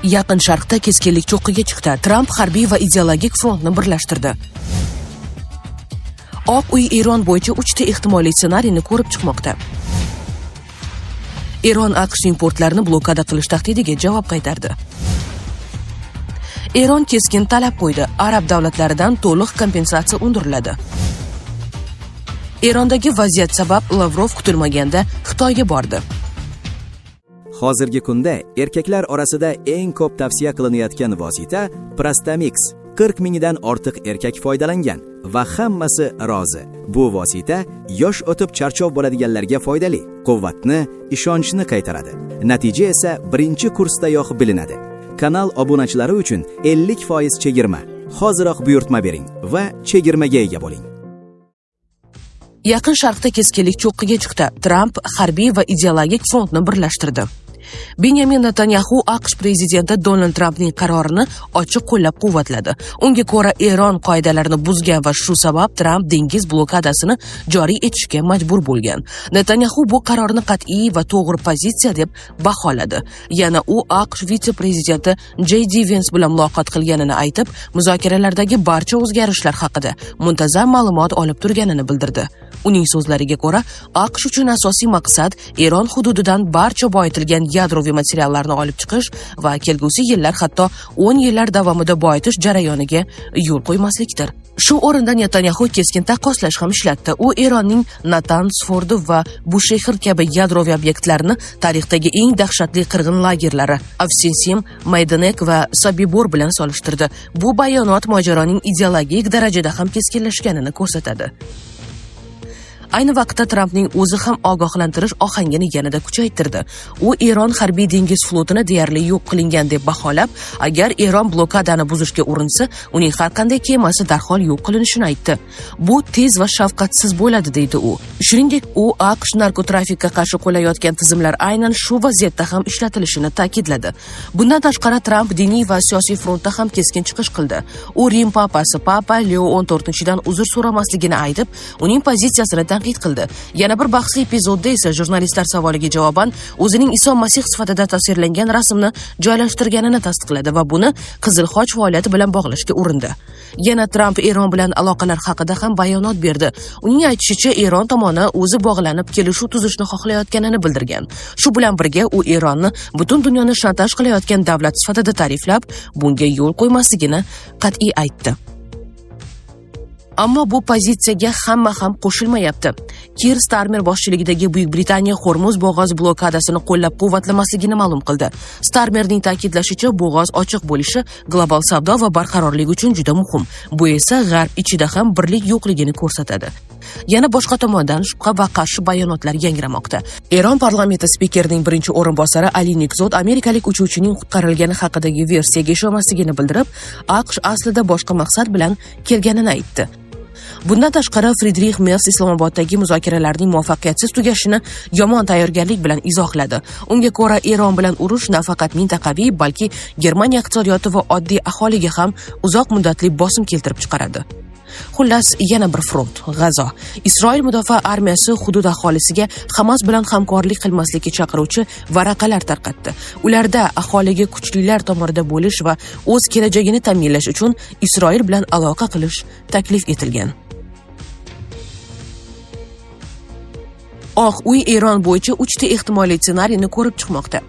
Yaqin Sharqda keskinlik cho'qqiga chiqdi. Tramp harbiy va ideologik frontni birlashtirdi. Oq uy Eron bo'yicha 3 ta ehtimoliy ssenariyni ko'rib chiqmoqda. Eron AQShning portlarini blokada qilish tahdidiga javob qaytardi. Eron keskin talab qo'ydi. Arab davlatlaridan to'liq kompensatsiya undiriladi. Erondagi vaziyat sabab Lavrov kutilmaganda Xitoyga bordi. Hozirgi kunda erkaklar orasida eng ko'p tavsiya qilinayotgan vosita Prostamix. 40 mingdan ortiq erkak foydalangan va hammasi rozi. Bu vosita yosh o'tib charchoq bo'ladiganlarga foydali, quvvatni, ishonchni qaytaradi. Natija esa birinchi kursdayoq bilinadi. Kanal obunachilari uchun 50% chegirma. Hoziroq buyurtma bering va chegirmaga ega bo'ling. Yaqin Sharqda keskinlik cho'qqiga chiqdi. Tramp harbiy va ideologik frontni birlashtirdi. Benyamin Netanyaxu AQSh prezidenti Donald Trampning qarorini ochiq qo'llab-quvvatladi. Unga ko'ra, Eron qoidalarini buzgan va shu sabab Tramp dengiz blokadasini joriy etishga majbur bo'lgan. Netanyaxu bu qarorni qat'iy va to'g'ri pozitsiya deb baholadi. Yana u AQSh vitse-prezidenti J.D. Vance bilan muloqot qilganini aytib, muzokaralardagi barcha o'zgarishlar haqida muntazam ma'lumot olib turganini bildirdi. Uning so'zlariga ko'ra, AQSh uchun asosiy maqsad Eron hududidan barcha boyitilgan yadroviy materiallarni olib chiqish va kelgusi yillar, hatto 10 yillar davomida boyitish jarayoniga yo'l qo'ymaslikdir. Shu o'rinda Netanyaxu keskin taqqoslash ham ishlatdi. U Eronning Natanz, Fordo va Bushehr kabi yadroviy obyektlarini tarixdagi eng dahshatli qirg'in lagerlari Osvensim, Maydanek va Sobibor bilan solishtirdi. Bu bayonot mojaroning ideologik darajada ham keskinlashganini ko'rsatadi. Ayni vaqtda Trampning o'zi ham ogohlantirish ohangini yanada kuchaytirdi. U Eron harbiy dengiz flotini deyarli yo'q qilingan deb baholab, agar Eron blokadani buzishga urinsa, uning har qanday kemasi darhol yo'q qilinishini aytdi. "Bu tez va shafqatsiz bo'ladi", deydi u. Shuningdek, u AQSh narkotrafikka qarshi qo'llayotgan tizimlar aynan shu vaziyatda ham ishlatilishini ta'kidladi. Bundan tashqari, Tramp diniy va siyosiy frontda ham keskin chiqish qildi. U Rim papasi Papa Leo 14 dan uzr so'ramasligini aytib, uning pozitsiyasini tanqid qildi. Yana bir bahsli epizodda esa jurnalistlar savoliga javoban o'zining Iso Masih sifatida tasvirlangan rasmni joylashtirganini tasdiqladi va buni Qizil Xoch faoliyati bilan bog'lashga urindi. Yana Tramp Eron bilan aloqalar haqida ham bayonot berdi. Uning aytishicha, Eron tomoni o'zi bog'lanib kelishuv tuzishni xohlayotganini bildirgan. Shu bilan birga u Eronni butun dunyoni shantaj qilayotgan davlat sifatida ta'riflab, bunga yo'l qo'ymasligini qat'iy aytdi. Ammo bu pozitsiyaga hamma ham qo'shilmayapti. Kir Starmer boshchiligidagi Buyuk Britaniya Hormuz bo'g'ozi blokadasini qo'llab-quvvatlamasligini ma'lum qildi. Starmerning ta'kidlashicha, bo'g'oz ochiq bo'lishi global savdo va barqarorlik uchun juda muhim. Bu esa g'arb ichida ham birlik yo'qligini ko'rsatadi. Yana boshqa tomondan shubha va qarshi bayonotlar yangramoqda. Eron parlamenti spikerining birinchi o'rinbosari Ali Nikzod amerikalik uchuvchining qutqarilgani haqidagi versiyaga ishonmasligini bildirib, AQSh aslida boshqa maqsad bilan kelganini aytdi. Bundan tashqari, Fridrix Mers Islomoboddagi muzokaralarning muvaffaqiyatsiz tugashini yomon tayyorgarlik bilan izohladi. Unga ko'ra, Eron bilan urush nafaqat mintaqaviy, balki Germaniya iqtisodiyoti va oddiy aholiga ham uzoq muddatli bosim keltirib chiqaradi. Xullas, yana bir front G'azo. Isroil mudofaa armiyasi hudud aholisiga Hamas bilan hamkorlik qilmaslikka chaqiruvchi varaqalar tarqatdi. Ularda aholiga kuchlilar tomonida bo'lish va o'z kelajagini ta'minlash uchun Isroil bilan aloqa qilish taklif etilgan. Oq uy Eron bo'yicha 3 ta ehtimoliy ssenariyni ko'rib chiqmoqda.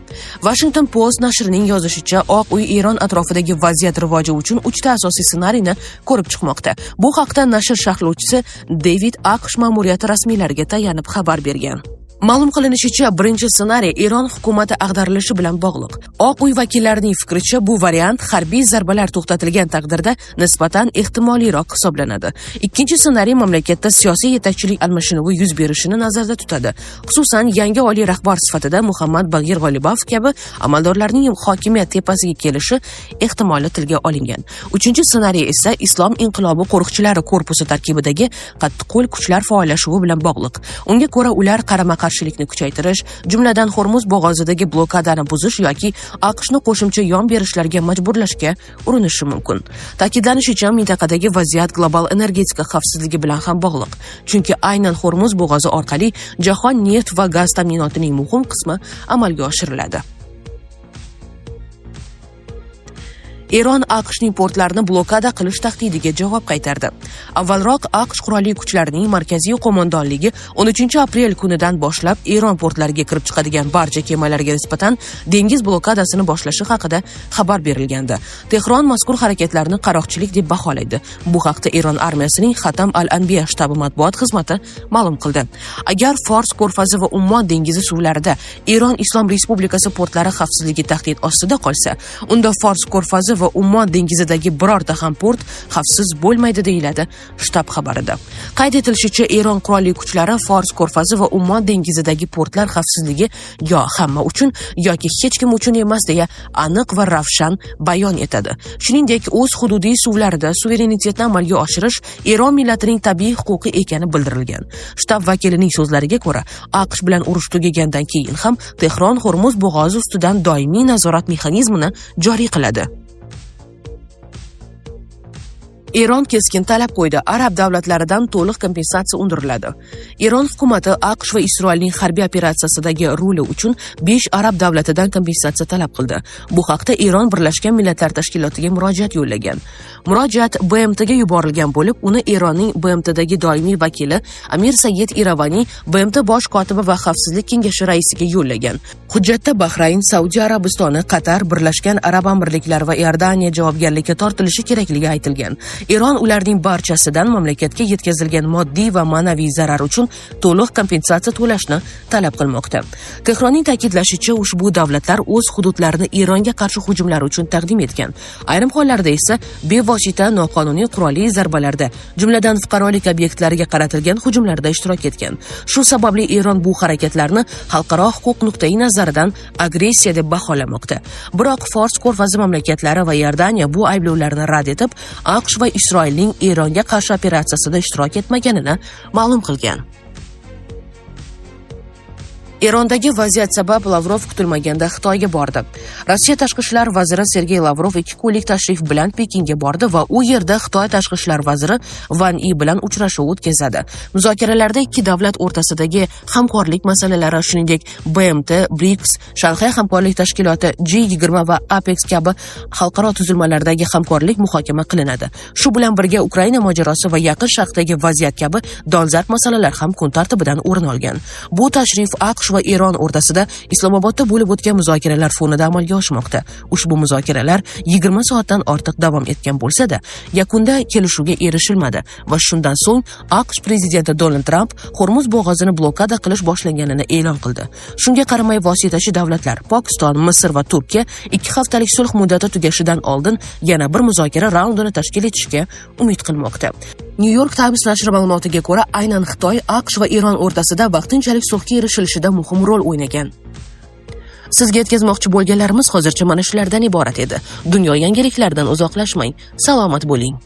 Washington Post nashrining yozishicha, Oq uy Eron atrofidagi vaziyat rivoji uchun 3 ta asosiy ssenariyni ko'rib chiqmoqda. Bu haqda nashr sharhlovchisi David AQSh ma'muriyati rasmiylariga tayanib xabar bergan. Ma'lum qilinishicha, birinchi ssenariy Eron hukumati ag'darilishi bilan bog'liq. Oq uy vakillarining fikricha, bu variant harbiy zarbalar to'xtatilgan taqdirda nisbatan ehtimoliyroq hisoblanadi. Ikkinchi ssenariy mamlakatda siyosiy yetakchilik almashinuvi yuz berishini nazarda tutadi. Xususan, yangi oliy rahbar sifatida Muhammad Bag'ir G'olibov kabi amaldorlarning hokimiyat tepasiga kelishi ehtimoli tilga olingan. Uchinchi ssenariy esa Islom inqilobi qo'riqchilari korpusi tarkibidagi qattiqqo'l kuchlar faollashuvi bilan bog'liq. Unga ko'ra, ular qarama-qarshilikni kuchaytirish, jumladan Hormuz bo'g'ozidagi blokadani buzish yoki AQShni qo'shimcha yon berishlarga majburlashga urinishi mumkin. Ta'kidlanishicha, mintaqadagi vaziyat global energetika xavfsizligi bilan ham bog'liq. Chunki aynan Hormuz bo'g'ozi orqali jahon neft va gaz ta'minotining muhim qismi amalga oshiriladi. Eron AQShning portlarini blokada qilish tahdidiga javob qaytardi. Avvalroq AQSh qurolli kuchlarining markaziy qo'mondonligi 13-aprel kunidan boshlab Eron portlariga kirib chiqadigan barcha kemalarga nisbatan dengiz blokadasini boshlashi haqida xabar berilgandi. Tehron mazkur harakatlarni qaroqchilik deb baholaydi. Bu haqda Eron armiyasining Xatam al-Anbiya shtabi matbuot xizmati ma'lum qildi. Agar Fors ko'rfazi va Ummon dengizi suvlarida Eron Islom Respublikasi portlari xavfsizligi tahdid ostida qolsa, unda Fors ko'rfazi va Ummon dengizidagi birorta ham port xavfsiz bo'lmaydi, deyiladi shtab xabarida. Qayd etilishicha, Eron qurolli kuchlari Fors ko'rfazi va Ummon dengizidagi portlar xavfsizligi yo hamma uchun yoki hech kim uchun emas deya aniq va ravshan bayon etadi. Shuningdek, o'z hududiy suvlarida suverenitetni amalga oshirish Eron millatining tabiiy huquqi ekani bildirilgan. Shtab vakilining so'zlariga ko'ra, AQSh bilan urush tugagandan keyin ham Tehron Hormuz bo'g'ozi ustidan doimiy nazorat mexanizmini joriy qiladi. Eron keskin talab qo'ydi. Arab davlatlaridan to'liq kompensatsiya undiriladi. Eron hukumati AQSh va Isroilning harbiy operatsiyasidagi roli uchun 5 arab davlatidan kompensatsiya talab qildi. Bu haqda Eron Birlashgan Millatlar Tashkilotiga murojaat yo'llagan. Murojaat BMTga yuborilgan bo'lib, uni Eronning BMTdagi doimiy vakili Amir Said Iravani BMT bosh kotibi va Xavfsizlik kengashi raisiga yo'llagan. Hujjatda Bahrayn, Saudiya Arabistoni, Qatar, Birlashgan Arab Amirliklari va Iordaniya javobgarlikka tortilishi kerakligi aytilgan. Eron ularning barchasidan mamlakatga yetkazilgan moddiy va ma'naviy zarar uchun to'liq kompensatsiya to'lashni talab qilmoqda. Tehronning ta'kidlashicha, ushbu davlatlar o'z hududlarini Eronga qarshi hujumlar uchun taqdim etgan. Ayrim hollarda esa bevosita noqonuniy qurolli zarbalarda, jumladan fuqarolik obyektlariga qaratilgan hujumlarda ishtirok etgan. Shu sababli Eron bu harakatlarni xalqaro huquq nuqtai nazaridan agressiya deb baholamoqda. Biroq Fors ko'rfazi mamlakatlari va Iordaniya bu ayblovlarni rad etib, AQSh va Isroilning Eronga qarshi operatsiyasida ishtirok etmaganini ma'lum qilgan. Erondagi vaziyat sabab Lavrov kutilmaganda Xitoyga bordi. Rossiya tashqi ishlar vaziri Sergey Lavrov 2 kunlik tashrif bilan Pekinga bordi va u yerda Xitoy tashqi ishlar vaziri Van I bilan uchrashuv o'tkazadi. Muzokaralarda ikki davlat o'rtasidagi hamkorlik masalalari, shuningdek, BMT, BRICS, Shanxay hamkorlik tashkiloti, G20 va APEC kabi xalqaro tuzilmalardagi hamkorlik muhokama qilinadi. Shu bilan birga Ukraina mojarosi va Yaqin Sharqdagi vaziyat kabi dolzarb masalalar ham kun tartibidan o'rin olgan. Bu tashrif AQSh va Eron o'rtasida Islomobodda bo'lib o'tgan muzokaralar fonida amalga oshmoqda. Ushbu muzokaralar 20 soatdan ortiq davom etgan bo'lsa-da, yakunda kelishuvga erishilmadi va shundan so'ng AQSh prezidenti Donald Tramp Hormuz bo'g'ozini blokada qilish boshlanganini e'lon qildi. Shunga qaramay vositachi davlatlar Pokiston, Misr va Turkiya 2 haftalik sulh muddati tugashidan oldin yana bir muzokara raundini tashkil etishga umid qilmoqda. New York Times nashri ma'lumotiga ko'ra, aynan Xitoy AQSh va Eron o'rtasida vaqtinchalik sulhga erishilishidan muhim rol o'ynagan. Sizga yetkazmoqchi bo'lganlarimiz hozircha mana shulardan iborat edi. Dunyo yangiliklaridan uzoqlashmang. Salomat bo'ling.